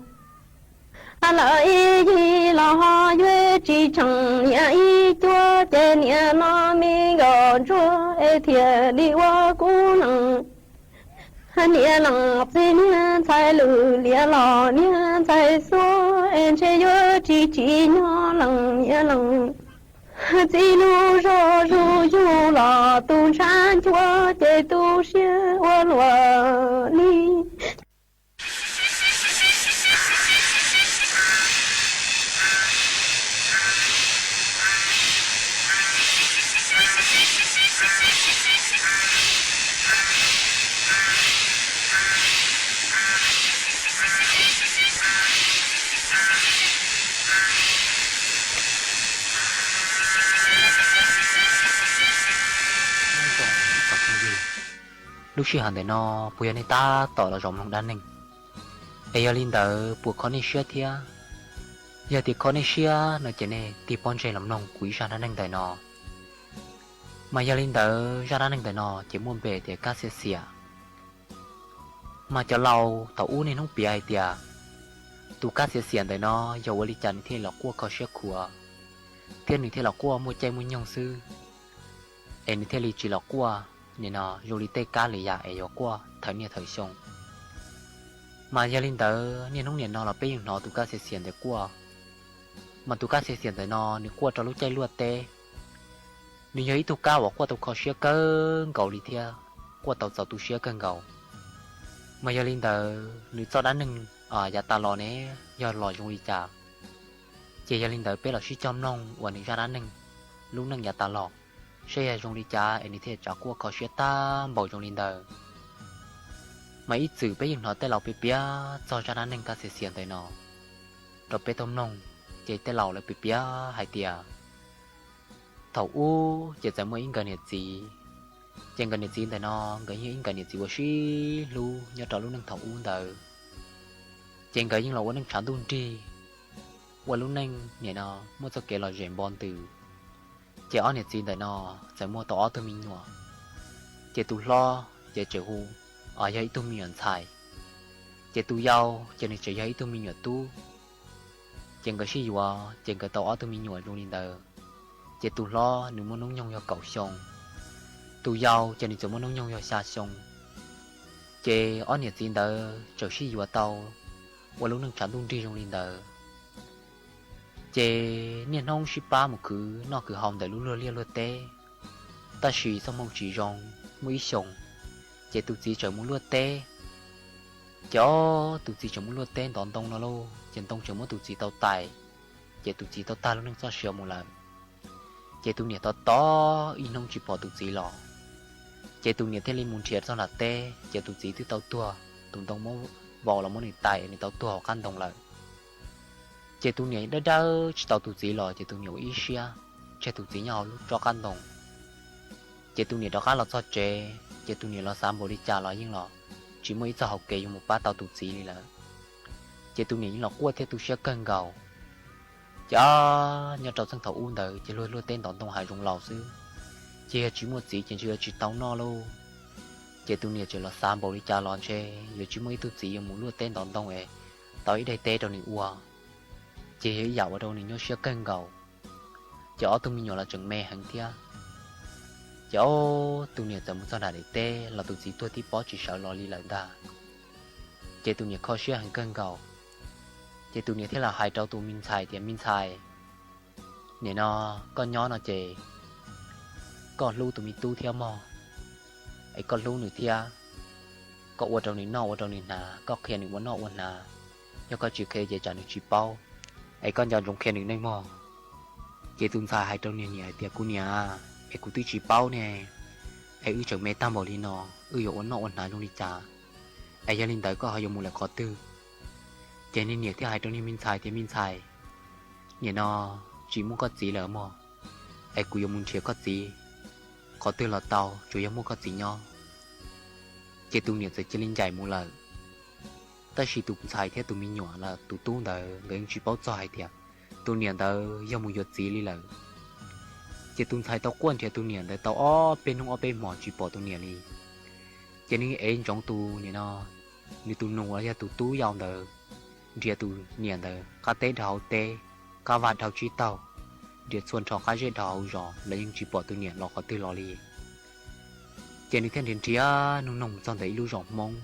lawm ib yig los ho yuav tsis tsheej niam ib cuab ces niam no me nkauj ntsuag es thiaj li ua kub leej niam leej txiv niag ntxhais lwj liam los niag ntxhais xuab es ntshe yuav tsis tsim nyog leej niam leej txiv lub zog zuj zus los tu ntshav nchuav ces tu siab ua luaj li. Lub sij hawm ntawm no puas yog nej tab tom los zaum mloog dab neeg? Es yog li ntawd puas kho nej siab thiab? Yog tias kho nej siab no ces nej tig pob ntseg los mloog kuv ib zaj dab neeg ntawm no. Mas yog li ntawd zaj dab neeg ntawm no ces muaj npe tias Kab Xiam Xiam. Mas cov laus thaum ub niaj hnub piav hais tias tus kab xiav xiam ntawm no yog ua li cas nws thiaj los quaj kho siab khuav, thiab nws thiaj los quaj muaj caij muaj nyoog xwb, es nws thiaj li tsis los quaj nim no zoo li tej kab li yam es yuav quaj thawm niaj thawm xyoo. Mas yog li ntawd niaj hnub nim no los peb yeej hnov tus kab xiav xiam ntawd quaj. Mas tus kab xiav xiam ntawm no nws quaj rau lub caij luaj teb, nws yog ib tug kab uas quaj tau kho siab kawg nkaus li thiab quaj tau txaus tu siab kawg nkaus. Mas yog li ntawd nws txoj dab neeg yav tas los ne yog los zoo li cas, ces yog li ntawd peb los sib cog mloog uas nws zaj dab neeg lub neej yav tas los, saib yog zoo li cas es nws thiaj tsav quaj kho siab tag npaum zoo li ntawd. Mas ib txwm peb yeej hnov tej laus piav piav txog zaj dab neeg kab xiav xiam ntawm no rau peb tau mloog, ces tej laus lawv piav piav hais tias thaum ub ces txawm muaj ib nkawd niam txiv, ces nkawd niam txiv ntawm no nkawd yog ib nkawd niam txiv uas sib hlub nyob rau lub neej thaum ub ntawd. Ces nkawd yeej los ua neej tshav ntuj nrig, ua lub neej nim no muaj txoj kev lom zem npo ntws. Ces ob niam txiv ntawm no txawm muaj tau ob tug me nyuam, ces tus hlob ces tseem hu yog ib tug me nyuam ntxhais, ces tus yau ces nws tseem yog ib tug me nyuam tub. Ces nkawd sib yuav ces nkawd tau ob tug me nyuam zoo li ntawd, ces tus hlob nws muaj hnub nyoog yog kaum xyoo, tus yau ces nws txawm muaj hnub nyoog yog xya xyoo. Ces ob niam txiv ntawd txawm sib yuav tau ua lub neej tshav ntuj nrig zoo li ntawd. Ces niaj hnub sib pab mus khwv noj khwv haus ntawm lub luag liaj luag teb. Tab sis txoj hmoo tsis zoo, muaj ib xyoos, ces tus txiv txawm mus luaj teb. Ces ob tus txiv txawm mus luaj teb ntov ntoo no lauj, ces ntoo txawm muab tus txiv tau tais, ces tus txiv tau tag lub neej txoj sia mus lawm. Ces tus niam tos tos ib hnub tsis pom tus txiv los, ces tus niam thiaj li mus nrhiav txog nram teb, ces tus txiv twb tau tuag, tus ntoo muab vau los muab nws tais nws tau tuag hauv qab ntoo lawm. Ces tus niam dawb dawb tsis tau tus txiv los, ces tus niam ua ib siab tseg tus txiv nyob hauv lub tsob qab ntoo. Ces tus niam rov qab los txog tsev, ces tus niam los xav npaum li cas los yeej los tsis muaj ib txoj hauv kev yuav mus pab tau tus txiv li lawm. Ces tus niam yeej los quaj thiab tu siab kawg nkaus. Ces nyob rau txheej thaum ub ntawd ces luag luaj teb ntov ntoo hav zoov laus xwb, ces yog tsis muaj txiv ces ntshe yuav tsis tau noj lauj. Ces tus niam tseem los xav npaum li cas los ntshe yuav tsis muaj ib tug txiv yuav mus luaj teb ntov ntoo es tau ib daim teb rau nws ua, ces yog ib yam ua rau nws nyuaj siab kawg nkaus. Ces ob tug me nyuam los tseem me heev thiab. Ces ob tug niam txawm mus txog nram daim teb los tus txiv tuag tib pob tsis sawv los li lawm ntag. Ces tus niam kho siab heev kawg nkaus. Ces tus niam thiaj los hais rau tus me ntxhais tias, me ntxhais, nim no koj nyob no ces koj hlub tus me tub thiab mog, es koj hlub nws thiab, koj ua rau nws noj ua rau nws hnav, koj qhia nws ua noj ua hnav, yog koj tsis qhia ces tsam nws tsis paub, es koj nco ntsoov qhia nws neej mog. Ces tus ntxhais hais rau niag niam hais tias, kuv niam, es kuv twb tsis paub ne, es wb tseem me tag npaum li no, wb yuav ua noj ua hnav zoo li cas, es yog li ntawd koj ho yuav mus lawm qhov twg? Ces niag niam thiaj hais rau niag me ntxhais tias, me ntxhais, nim no tsis muaj koj txiv lawm mog, es kuv yuav mus nrhiav koj txiv, qhov twg los tau tsuas yog muaj koj txiv nyob. Ces tus niam txawm cia li ncaim mus lawm. Tab sis tus ntxhais thiab tus me nyuam los tus tub ntawd nkawd yeej tsis paub txog hais tias tus niam ntawd yog mus yuav txiv li lawm. Ces tus ntxhais tau quaj nrhiav tus niam ntawd tau ob peb hnub ob peb hmos tsis pom tus niam li. Ces nws ev ntsoov tus niam no, nws tus nus uas yog tus tub yau ntawd, nrhiav tus niam ntawd qab teb dhau hauv teb, qab vaj dhau tsib taug, nrhiav txhua nrho qab zej dhau hauv zos los yeej tsis pom tus niam los qhov twg los li. Ces nws thiaj nrhiav nrhiav nug noog mus txog ntawm ib lub zos Hmoob.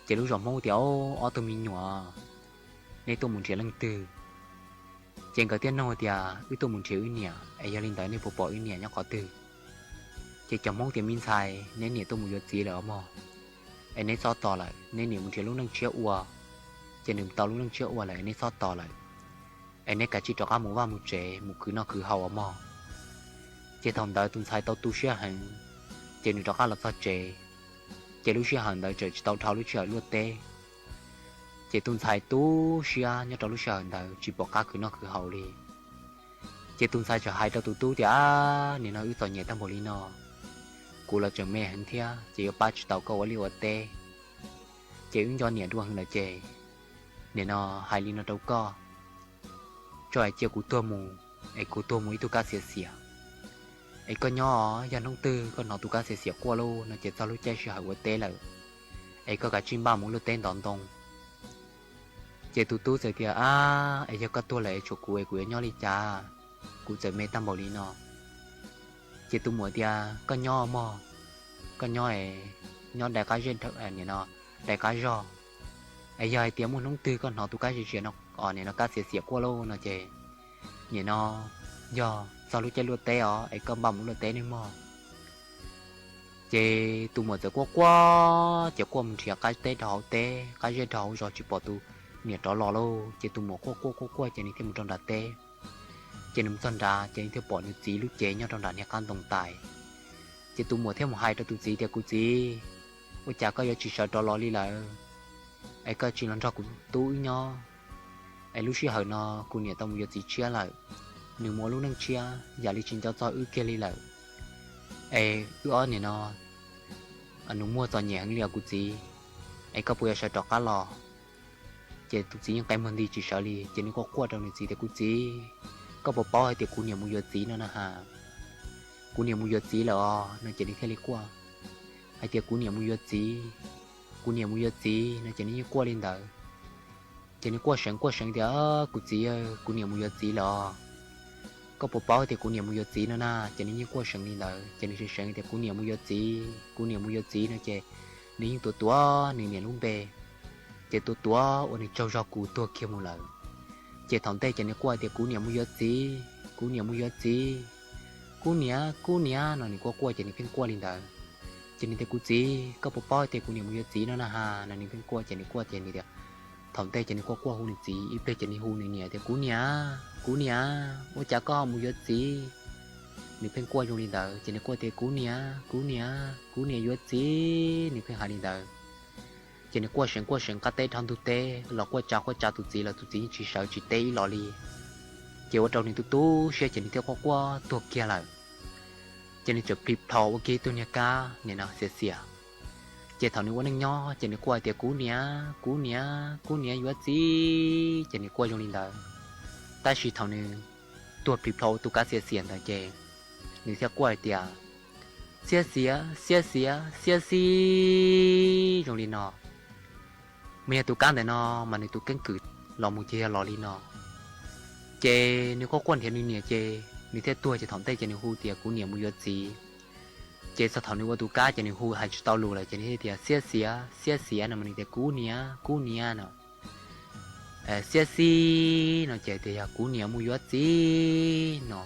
Ces lub zos Hmoob tias, ob tug me nyuam, nej tuaj mus nrhiav leej twg? Ces nkawd thiaj nug tias, wb tuaj mus nrhiav wb niam, es yog li ntawd nej puas pom wb niam nyob qhov twg? Ces cov Hmoob tias, me ntxhais, neb niam tuaj mus yuav txiv lawm os mog, es neb txhob tos lawm, neb niam mus nrhiav lub neej tshiab ua, ces nws tau lub neej tshiab ua lawm es neb txhob tos lawm, es neb kav tsij rov qab mus vaj mus tsev mus khwv noj khwv haus os mog. Ces thaum ntawd tus ntxhais tau tu siab heev, ces nws rov qab los txog tsev. Ces lub sij hawm ntawd tseem tsis tau dhau lub sij hawm luaj teb. Ces tus ntxhais tu siab nyob rau lub sij hawm ntawd tsis pom qab khwv noj khwv haus li. Ces tus ntxhais txawm hais rau tus tub tias, nim no wb txom nyem tag npaum li no, kuv los tseem me heev thiab ces yuav pab tsis tau koj ua liaj ua teb. Ces wb nco niam dua heev lawm ces nim no hais li no rau koj, tso hais cia kuv tuag mus, es kuv tuag mus ib tug kab xiav xiam. Es koj nyob, yog hnub twg koj hnov tus kab xiav xiam quaj lauj no ces txog lub caij sij hawm ua teb lawm, es koj kav tsij npaj mus luaj teb ntov ntoo. Ces tus tub txawm tias, Ab, es yog koj tuag lawm es tshuav kuv es kuv yuav nyob li cas? Kuv txawm me tag npaum li no. Ces tus muam tias, Koj nyob mog, koj nyob, nyob dai qab zej, nim no dai qab zog, es yog hais tias muaj hnub twg koj hnov tus kab zi zias no, nim no kab xiav xiav quaj lauj no ces nim no yog txog lub caij luaj teb os, es koj npaj mus luaj teb nawb mog. Ces tus muam txawm quaj quaj ces quaj mus nrhiav qab teb rau hauv teb, qab zej rau hauv zos tsis pom tus niam rov los lauj. Ces tus muam quaj quaj quaj quaj ces nws thiaj mus rau nram teb. Ces nws mus txog nrad ces nws thiaj pom nws txiv lub cev nyob rau nram niag qab ntoo tais. Ces tus muam thiaj mus hais rau tus txiv tias, Kuv txiv, ua cas koj yuav tsis sawv rov los li lawm, es koj tsis los nrog kuv tub wb nyob? Es lub sij hawm no kuv niam tau mus yuav txiv tshiab lawm, nws mus ua lub neej tshiab, yam li tsis nco txog wb kiag li lawm. Es wb ob niam no nws muaj txom nyem heev li os kuv txiv, es koj puas yuav sawv rov qab los? Ces tus txiv yeej qe muag nti tsis sawv li, ces nws quaj quaj rau nws txiv tias, Kuv txiv, koj puas paub hais tias kuv niam mus yuav txiv no na has? Kuv niam mus yuav txiv lawm os no ces nws thiaj li quaj hais tias, Kuv niam mus yuav txiv, kuv niam mus yuav txiv no ces nws yeej quaj li ntawd. Ces nws quaj seev quaj seev tias, Kuv txiv, kuv niam mus yuav txiv lawm os. Koj puas paub tias kuv niam mus yuav txiv no na? Ces nws yeej quaj seev li ntawd, ces nws seev seev tias, Kuv niam mus yuav txiv, kuv niam mus yuav txiv no ces nws yeej tuav tuav nws niam lub npe, ces tuav tuav ua nws tsaug zog kuv tuag kiag mus lawm. Ces thaum ntej ces nws quaj tias, Kuv niam mus yuav txiv, kuv niam mus yuav txiv, kuv niam, kuv niam no nws quaj quaj ces nws pheej quaj li ntawd. Ces nws tias, Kuv txiv, koj puas paub tias kuv niam mus yuav txiv no na has no nws pheej quaj ces nws quaj ces nws tias, thaum ntej ces nws quaj quaj hu nws txiv, ib pliag ces nws hu nws niam tias, Kuv niam, kuv niam, ua cas koj ho mus yuav txiv? Nws pheej quaj zoo li ntawd ces nws quaj tias, Kuv niam, kuv niam, kuv niam yuav txiv, nws pheej hais li ntawd. Ces nws quaj seev quaj seev qab teb dhau ntug teb los quaj tsa quaj tsa tus txiv los tus txiv yeej tsis sawv tsis teb ib los li. Ces ua rau nws tu tu siab ces nws thiaj quaj quaj tuag kiag lawm. Ces nws txawm plhis plho ua kiag ib tug niag kab nim no xiav xiav. Ces thaum nws ua neej nyob ces nws quaj hais tias, Kuv niam, kuv niam, kuv niam yuav txiv, ces nws quaj zoo li ntawd. Tab sis thaum nws tuag plhis plho ua tus kab xiav xiav ntawd ces nws thiaj quaj hais tias, Xiab xiav, xiab xiav, xiab xib zoo li no. Mas yog tus kab ntawm no mas nws tus keeb kwm los mus ces yog los li no. Ces nws quaj quaj nrhiav nws niam ces nws thiaj tuag ces thaum ntej ces nws hu tias, Kuv niam mus yuav txiv. Ces txog thaum nws ua tus kab ces nws hu hais tsis tau lus lawm ces nws thiaj tias, Xiab xiav, xiab xiav no mas nws tias, Kuv niam, kuv niam no. Xiab xib no ces tias yog kuv niam mus yuav txiv no.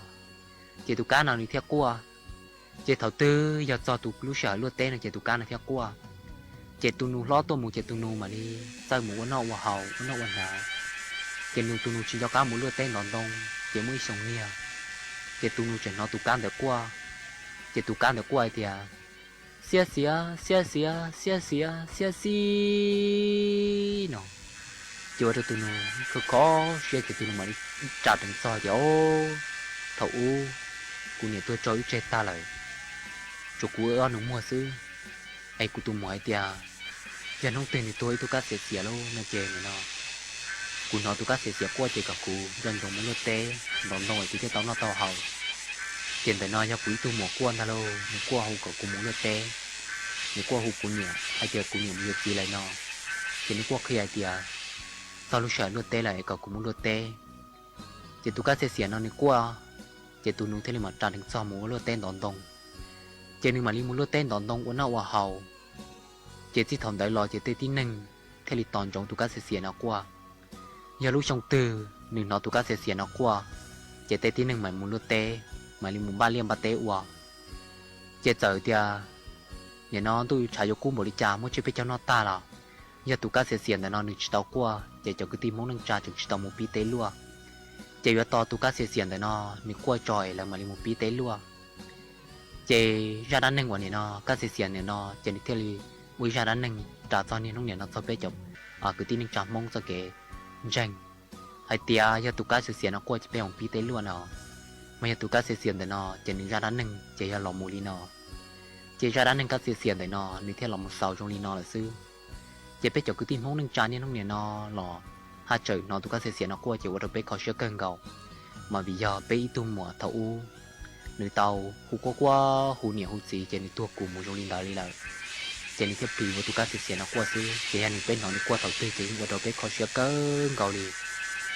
Ces tus kab no nws thiaj quaj. Ces thaum twg yog txog tus lub sij hawm luaj teb no ces tus kab no thiaj quaj. Ces tus nus hlob tuaj mus ces tus nus mam li txawj mus ua noj ua haus ua noj ua hnav. Ces nws tus nus tsis nco qab mus luaj teb ntov ntoo ces muaj ib xyoo niag, ces tus nus tseem hnov tus kab ntawd quaj. Ces tus kab ntawd quaj hais tias, Xiab xiav, xiab xiav, xiab xiav, xiab xib no. Ces ua rau tus nus kho kho siab ces tus nus mam li tsa rees txog tias, Thaum ub kuv niam tuag tso wb tseg tag lawm, tsuas kuv wb ob nus muag xwb. Es kuv tus muam hais tias yog hnub twg nws tuag ib tug kab xiav xiav lauj no ces nim no kuv hnov tus kab xiav xiav quaj ces kom kuv nco ntsoov mus luaj teb ntov ntoo es kuv thiaj tau noj tau haus. Ces ntawm no yog kuv ib tug muam quaj ntag lauj, nws quaj hu kom kuv mus luaj teb. Nws quaj hu kuv niam hais tias kuv niam mus yuav txiv lawm no. Ces nws quaj qhia hais tias txog lub sij hawm luaj teb lawm es kom kuv mus luaj teb. Ces tus kab xiav xiav no nws quaj, ces tus nus thiaj li mam tsa rees txog mus ua luaj teb ntov ntoo. Ces nws mam li mus luaj teb ntov ntoo ua noj ua haus. Ces txij thaum ntawd los ces tej tib neeg thiaj li tos ntsoov tus kab xiav xiav no quaj. Yog lub xyoo twg nws hnov tus kab xiav xiav no quaj, ces tej tib neeg mam mus luaj teb, mam li mus npaj liaj npaj teb ua. Ces txawm tias nim no ntuj tshav yuav kub npaum li cas muab tsiab peb caug noj tag los, yog tus kab xiav xiav ntawm no nws tsis tau quaj ces cov kwv tij Hmoob neej tsa tseem tsis tau mus pib teb luaj. Ces yuav tos tus kab xiav xiav ntawm no nws quaj tso es lawv mam li mus pib teb luaj. Ces zaj dab neeg uas nim no kab xiav xiav ntawm no ces nws thiaj li ua ib zaj dab neeg ras txog niaj hnub nim no txog peb cov kwv tij neej tsa Hmoob txoj kev ntseeg hais tias yog tus kab xiav xiav no quaj ces peb mus pib teb luaj no. Mas yog tus kab xiav xiav ntawm no ces nws zaj dab neeg ces yog los mus li no. Ces zaj dab neeg kab xiav xiav ntawm no nws thiaj los mus xaus zoo li no lawm xwb. Ces peb cov kwv tij Hmoob neej tsa niaj hnub nim no los haj tseem hnov tus kab xiav xiav no quaj ces ua rau peb kho siab kawg nkaus. Mas vim yog peb ib tug muam thaum ub nws tau hu quaj quaj hu niam hu txiv ces nws tuag kuv mus zoo li ntawd li lawm. ces nws thiaj plis ua tus kab xiav xiav no quaj xwb. Ces yog nws peb hnov nws quaj thaum twg ces yeej ua rau peb kho siab kawg nkaus li.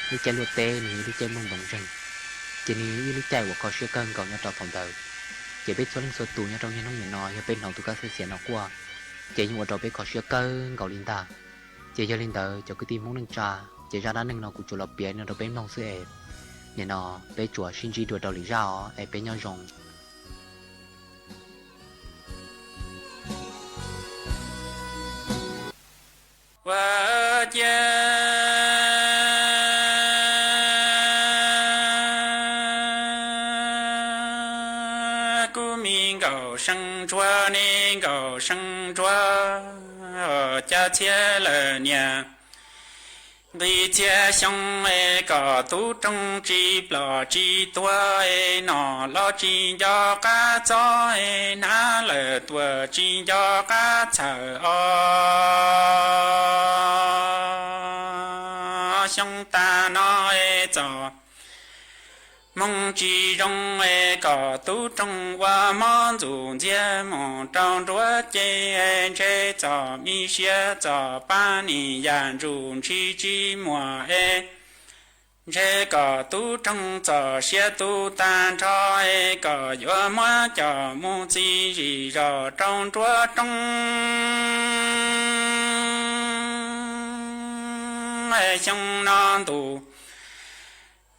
Lub caij luaj teb nws yog ib lub caij muaj ntoov zeeg, ces nws yog ib lub caij uas kho siab kawg nkaus nyob rau thaum ntawd. Ces peb txhua leej txhua tus nyob rau niaj hnub nim no yog peb hnov tus kab xiav xiav no quaj, ces yeej ua rau peb kho siab kawg nkaus li ntag. Ces yog li ntawd cov kwv tij Hmoob neej tsa, ces zaj dab neeg no kuv tsuas los piav no rau peb mloog xwb es, nim no peb tsuas sib ntsib dua rau lwm zaj os es peb nyob zoo. Ua ciav kuv me Nkauj See Ntsuag ne, Nkauj See Ntsuag, cas txhiaj lawm niam. Nqis txhiaj xyoo es kom tub roog tsis plom tsis tuag es nom los tsis nco qab txob es hnav lawm tuam tsis nco qab txhawm os. Xyoo tag no es txom hmoo tsis zoo es kom tub roog ua mob ntxuj ntxiag mus rau nruab ces ntshe txom mi siab txom pab nim yam ntsuj ntshis tsis muaj es ntshe kom tub roog txom siab tu tag nrho es kom yuav muab coj mus txiv zim zos rau nruab roob. Xyoo no ntuj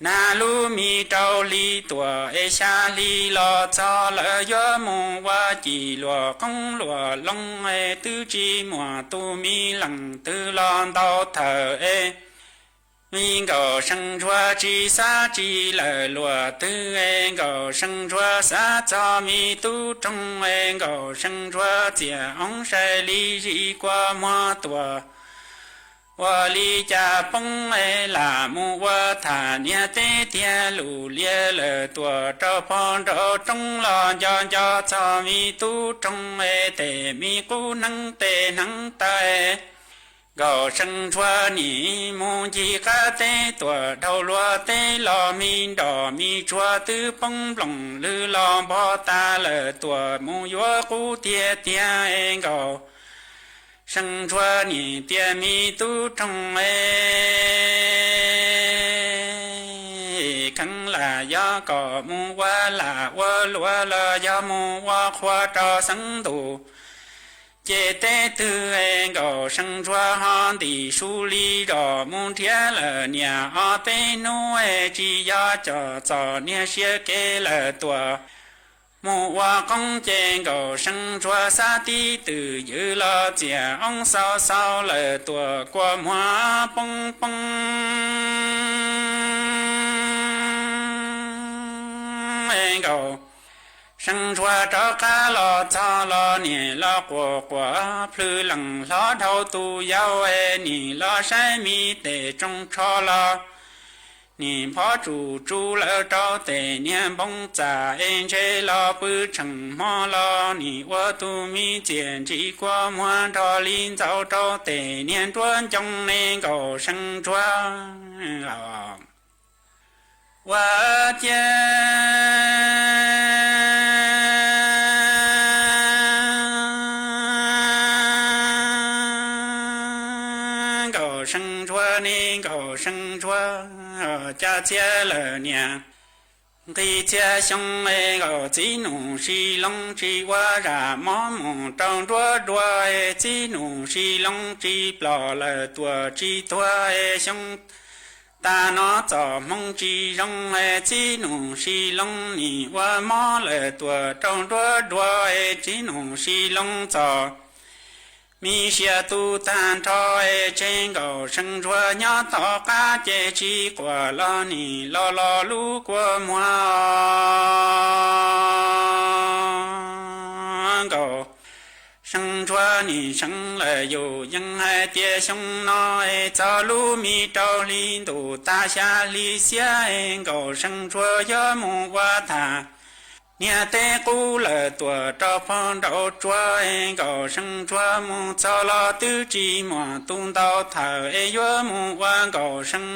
nag lub me rau hli tuam es xya hli los txog lawm yuav mus ua cim luam qoob luam loo es twb tsis muaj tus me leej twg los ntau thawm es me Nkauj See Ntsuag tsis xav tsis lawm luam twg es Nkauj See Ntsuag xav txog me tub roog es Nkauj See Ntsuag txiav oob sai li zis kua muag tuam ua li cas poob es lam mus ua tham niag teb tiag lus liag lawm tuam rau phom nraum roob los nco nco txog me tub roog es tes me qub hneev tes hneev taw. Nkauj See Ntsuag nim mus ncig qab teb tuam dhau luag teb los me nrom me tsuag twb poob nplooj lwg los npog tas lawm tuam mus yuav qub tiag tiag es Nkauj See Ntsuag nim tias me tub roog es, kheev lam yog kom mus ua lam ua luam los yog mus ua qhua rau xeeb ntuj. Ces teb twg es Nkauj See Ntsuag ho ntim su li zos mus nrhiav lawm niam ob peb hnub es tsis yog cov txom niag siab kev lawm tuam mus ua qoob ces Nkauj See Ntsuag xav tib twm ywm los txiav oob xau xau lawm tuam kua muag poob poob. Nkauj See Ntsuag rov qab los txog los nim los quas quas plhws leej hlob dhau tus yau es nim los saib me tes tsoo tsho los nim phob tsuj tsuj lawm rau tes niag npoo txas es ntshe los pw tsheej hmo los nim ua tus me txiaj ntsim kua muag nrog li ntxaus rau tes niag nruab ncoo ne Nkauj See Ntsuag. Ua ciav Nkauj See Ntsuag ne, Nkauj See Ntsuag, cas txhiaj lawm niam. Nqis txhiaj xyoo es Nkauj txiv nus si loo tsis ua zam mob mus rau nruab dua es txiv nus si loo tsis plom lawm tuam tsis tuag es xyoo tag no txoj hmoo tsis zoo es txiv nus si loo nim ua mob lawm tuam rau nruab dua es txiv nus si loo txoj mi siab tu tag nrho es tseg Nkauj See Ntsuag nyob tom qab ces tsis quaj los nim los los lub kua muag. Nkauj See Ntsuag nim seev lawm yus yeej hais tias xyoo no es txog lub me rau hli ntuj tag xya hli xiab es Nkauj See Ntsuag yuav mus ua tham niag teb qub lawm tuam rau pog nraud tsuag es Nkauj See Ntsuag mus txog los twb tsis muaj tus ntau thawm es yuav mus ua Nkauj See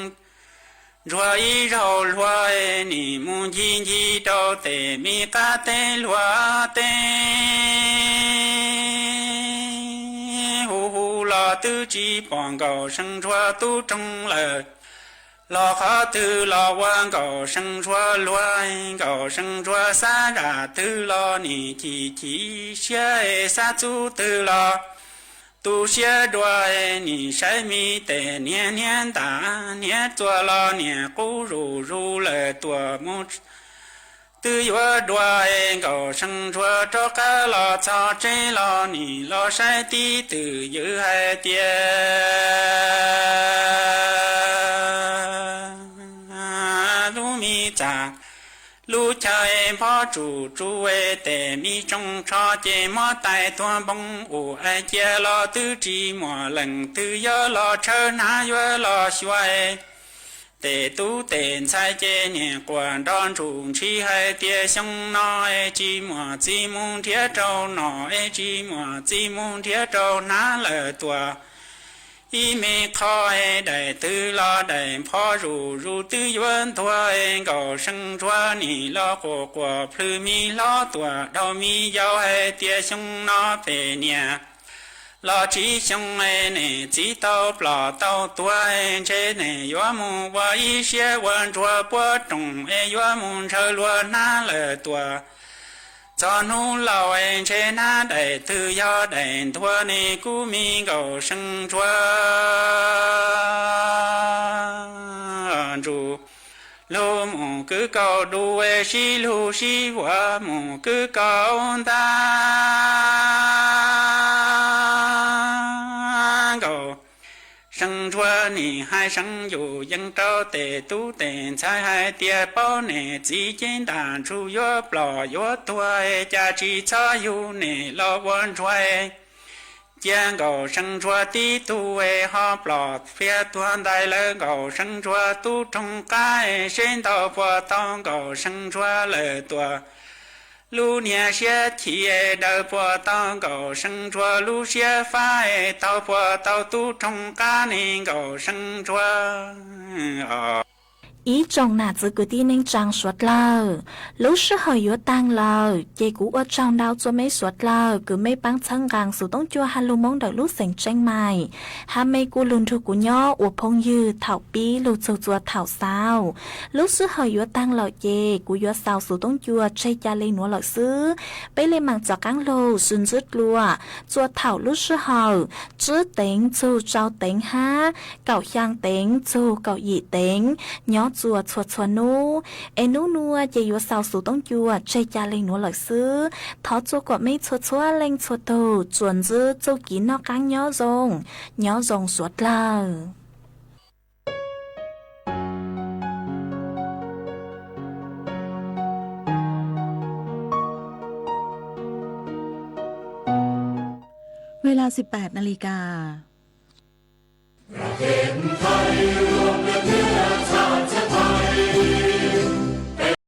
Ntsuag ib zaug hluas es nim mus ncig ncig rau tes me qab teb hluas teb. los twb tsis pom Nkauj See Ntsuag tub roog lawm. Los qhov twg los ua Nkauj See Ntsuag luag, Nkauj See Ntsuag xav zam twg los nim chim chim siab, xav txub twg los tu siab dua, nim saib me tes niag hniav ntas hniav txuas los niam qub zuj zus lawm tuaj mus twb yuav dua. Nkauj See Ntsuag rov qab los txog tsev los nim los saib tib twm ywm hais tias lub me txaj lub chaw phob tsuj tsuj tes me tsoo tsho ces muab tais tuag npoo ua ais cia los twb tsis muaj leej twg yuav los tshawb hnav yuav los xyuas. Tes tub tes ntxhais ces niam quaj nrov ntsuj ntshis hais tias xyoo no es tsis muaj txiv mus nrhiav rau nom es tsis muaj txiv mus nrhiav rau hnav lawm tuaj. Ib me qho es daim twg los daim phob zuj zus twb yuav ntuag, Nkauj See Ntsuag nim los quaj quaj plhws me hlob tuaj dhau me yau hais tias xyoo no pem niam los tsib xyoo es nim txiv tau ploj tau tuag, ntshe nim yuav mus ua ib siab ua ntsuag puab rooj es yuav mus ntshaw luag hnav lawm tuaj. Txog hnub laus es ntshe hnav daim twg yog daim ntuag ne kuv me Nkauj See Ntsuag. Ntsuj lug mus kwv kaus du es sib lug sib vuas mus kwv kaus ntag. Nkauj See Ntsuag nim hais seev yus yees rau tes tub tes ntxhais hais tias paub nim txiv cev ntaj ntsug yuav ploj yuav tuag, cas tsis txhob yug nim los ua ntsuag. Cia Nkauj See Ntsuag tib tug es ho ploj phiab tuag ntais lawm Nkauj See Ntsuag tub roog qab, seb ntau puas tau Nkauj See Ntsuag lawm tuaj. Lub niag siab chim es daws puas tau Nkauj See Ntsuag lub siab fab, tau puas tau tub roog qab ne Nkauj See Ntsuag. Ib tsoom nam txiv kwv tij neej tsaa suav dlawg, lub sij hawm yuav taag lawm ces kuv ua tsaug ntau txug meb suav dlawg kws meb paab txhawb nqaa xus toob cua hab lug Moob ntawm lub xeem Tseeb Maim, hab meb kuj lug nrug kuv nyob ua phooj ywg thaum pib lug txug txua thaum xaus. Lub sij hawm yuav taag lawm ces kuv yuav xaus xus toob cua tseg ca le nuav lawm xwb. Peb le maam txav qaab lug sib ntsib dlua txua thaum lub sij hawm tsib teev txug rau teev hab kaum xyaa teev txug kaum yim teev nyob txua txhua txhua nub. Es nub nua ces yuav xaus xus toob cua tseg ca le nuav lawm xwb. Thov txua kuam meb txhua txhua leej txhua tug tsuas ntsib txuj kev noj qaab nyob zoo, nyob zoo suav dlawg. Ves las siv pam na li kas.